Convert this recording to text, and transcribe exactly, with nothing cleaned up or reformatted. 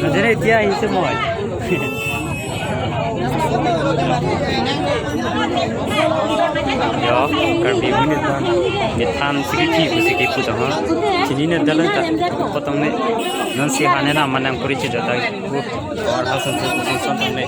Nanti dia isi semua. Yo, Karbi Union ta methang sigi thi, sigi pu ta ha. Chini ne dalan ta potong ne. Non si hane na manang puri chi jata. Or ha sun sun sun sun ne.